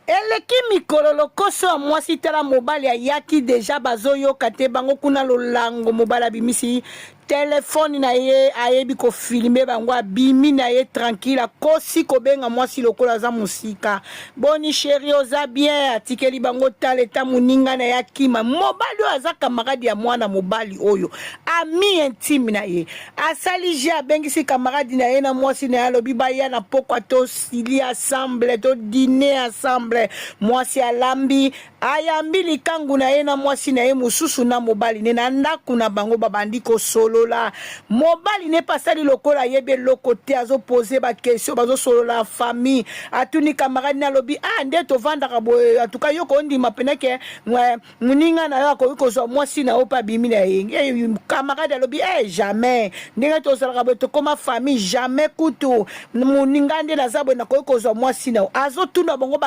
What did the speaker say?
Eleki mikolo, lokoso ya mwasi. Tala, mobali ayaki déjà, bazoyoka te bango kuna lolango. Mobali abimisi telefone na ye, ayebi kofilmer bango, abimi na ye tranquille, akosi kobenga mwasi lokola aza mosika: "Boni chéri, oza bien?" Atikeli bango. Tala eta moninga na ye akima. Mobali oyo aza camarade ya mwana mobali oyo, ami intime na ye. Asali je, abengisi camarade na ye na mwasi na ye, alobi baya na pokwa, tosili ensemble, todîner ensemble. Mwasi alambi, ayambi likangu na ye na mwasi na ye mosusu na mobali ne na ndako na bango. Babandi kosolola. Mobali ne mpe asali lokola ayebi eloko te, azoposer baquestions, bazosolola famille. Atuni camarade ne, alobi: "Ah, nde tovandaka boye, atuka yo kondima pene ke moninga na yo akoki kozwa mwasi na yo mpe abimi na ye?" Camarade alobi: "Eh, jamais. Ndenge tozalaka boye, tokóma famille, jamais kutu moninga nde naza boye nakoki kozwa mwasi na yo." Azotuna bango.